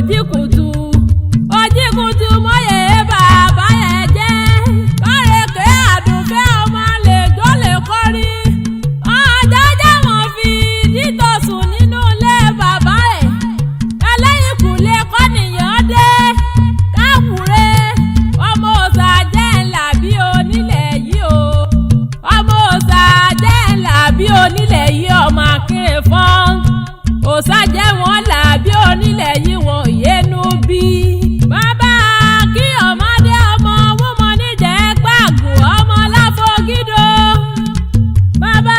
Òjìkùtù òjìkùtù mọ́yè bàbá ẹ̀ jẹ́ kárẹ̀kẹ́ àdùnfẹ́ ọmọ lè jó lè kọrí. Ọ̀jájá mọ̀ fi dítòsùn nínú ilé bàbá ẹ̀. Ẹlẹ́yìnkùlé kọ́nìyàn dé káwùrẹ́ ọmọ òòṣà jẹ́ ńlá bí onílẹ̀ yìí o. Ọmọ òòṣà jẹ́ ńlá bí onílẹ̀ yìí ọmọ akéré fọ́n. Òòṣà jẹ́ wọn là bí onílẹ̀ yìí wọn yénú bí. Bàbá kí ọmọdé ọmọ wúmọ níjẹ́ gbàgùn ọmọ láfọ́gídó. Bàbá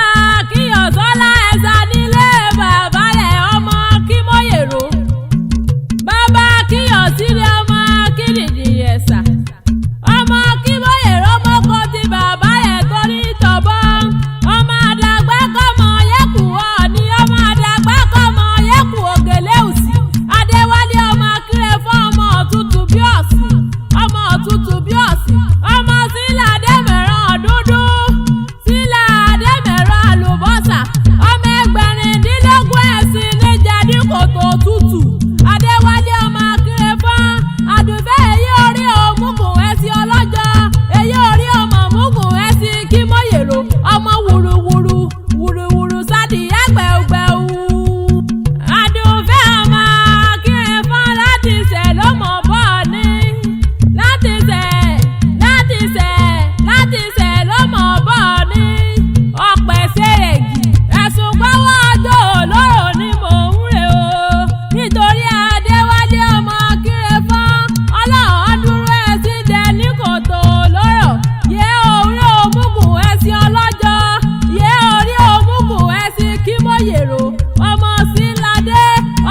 kí ọ̀sọ́lá ẹ̀sà nílé bàbá rẹ̀ ọmọ kí mọ́yèrò. Bàbá kí ọ̀sílẹ̀ ọmọ kírìdì ẹ̀sà. Ọmọ kí mọ́yèrò mọ́kọ ti bàbá rẹ̀ torí tọ̀bọ́. Ọmọ àdàgbà kọ́mọ yẹ́kù ọ̀ọ́ni ọmọ àdàgbà kọ́mọ yẹ́kù ògèlè òsì. Adéwálé ọmọ akéré fún ọmọ òtútù bí ọ̀sìn. Ọmọ òtútù bí ọ̀sìn. Ọmọ sílẹ̀ Adémẹ̀rán dúdú. Sílẹ̀ Adémẹ̀rán àlùbọ́sà. Ọmọ ẹgbẹ̀rindínlógún ẹ̀sìn níjẹ̀dí kòtò tútù. Adéwálé ọmọ akéré fún àdùfẹ́ èyí orí òmùgùn ẹ̀sìn ọlọ́jọ́. Èyí orí ọmọ òmùgùn ẹ̀sìn kímọ̀yèrò. Ọmọ wùrùwùrù wùrùwùrù sádìyẹ gbẹ̀ugbẹ̀u. Àdùnfẹ́ ọmọ akéré fún láti ṣẹ̀ ló mọ̀ bọ́ ni. Láti ṣẹ̀ láti ṣẹ̀ láti ṣẹ̀ ló mọ̀ bọ́ ni. Ọ̀pẹ̀ ṣèrègì ẹ̀sùn gbọ́wọ́ ọjọ́ olóró ni mò ń rè o. Nítorí Adéwálé ọmọ akéré fún ọlọ́run dúró ẹ̀sìn dẹ ní kòtò olóró. Yé orí òmùgùn ẹ̀sìn ọlọ́jọ́. Yé orí òmùgùn ẹ̀sìn kímọ̀yèrò. Ọmọ síládé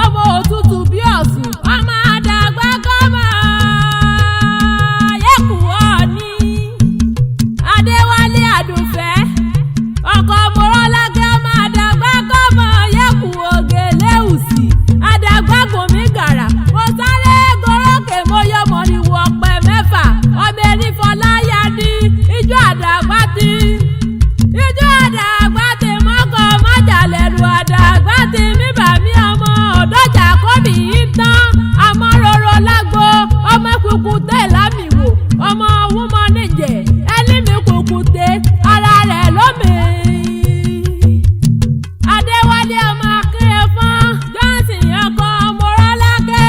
ọmọ òtútù bí ọ̀sùn. Ọmọ àdàgbà kọ́mọ yẹ́kù ọ̀ọ́ni. Adéwálé Àdùfẹ́ ọkọ Mọ́rọ́lákẹ́ ọmọ àdàgbà kọ́mọ yẹ́kù ògèlè òsì. Àdàgbà gùnmí gàrà. Mo sáré gorókè mo yọ mọ̀rìwò ọ̀pẹ mẹ́fà. Ọmọ erin fọláyà ní ijó àdàgbà ti. Ijó àdàgbà ti mọ́kọ mọ́jàlẹ̀rù àdàgbà ti mí bàmí ọmọ ọ̀dọ́jà kọ́bì yìí tán. Àmọ́ roro lágbo ọmọ kúkú tẹ̀ lámìwò ọmọ wúmọ níjẹ̀ ẹni mi kúkú tẹ ara rẹ̀ lómi. Adéwálé ọmọ akéré fún Johnson ọkọ Mọ́rọ́lákẹ́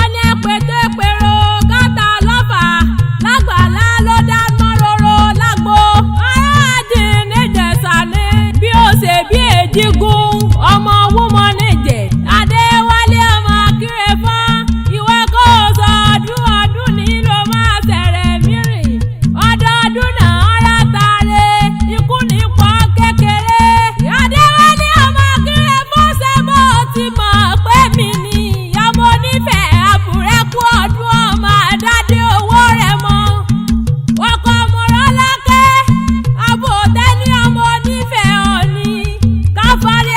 ọ̀ní ẹ̀pẹ̀tẹ̀pẹ̀rọ káta lọ́fà lágbàlá ló dá mọ́rọ́rọ́ lágbo. Aráàjì níjẹ̀sà ni bí ó ṣe bí èjìgún ọmọ wúmọ níjẹ̀. Adéwálé ọmọ akéré fún ìwọ kò sọ ọdún ọdún ní ló máa ṣẹ̀rẹ̀ mírìn. Ọdọọdún náà ọ̀rá tare ikú ní pọ̀ kékeré. Adéwálé ọmọ akéré fún ṣe bó ti mọ̀ pé mi ni ọmọ onífẹ̀ẹ́ àbúrẹ́kú ọdún ọmọ àdádé owó rẹ̀ mọ́. Ọkọ Mọ́rọ́lákẹ́ àbòtẹ́ ní ọmọ onífẹ̀ẹ́ ọ̀ní. Káfárí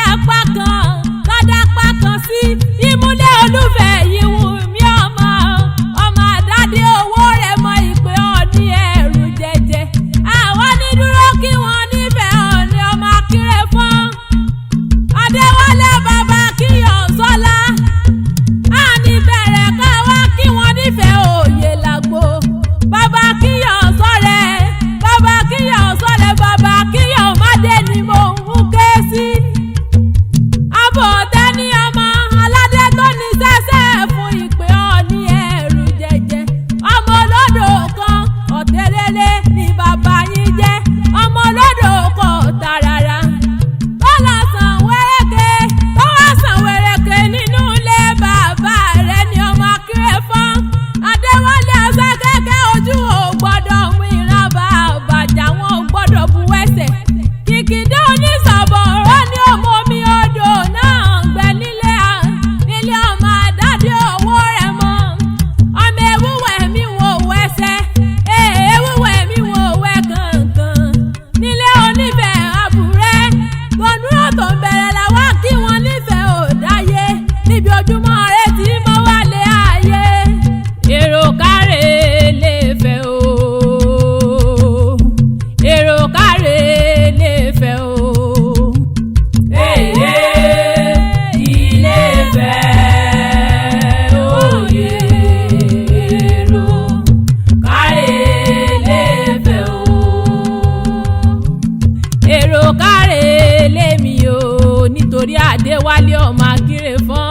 ò káre lémi o, nítorí Adéwálé ọmọ akéré fọ́n.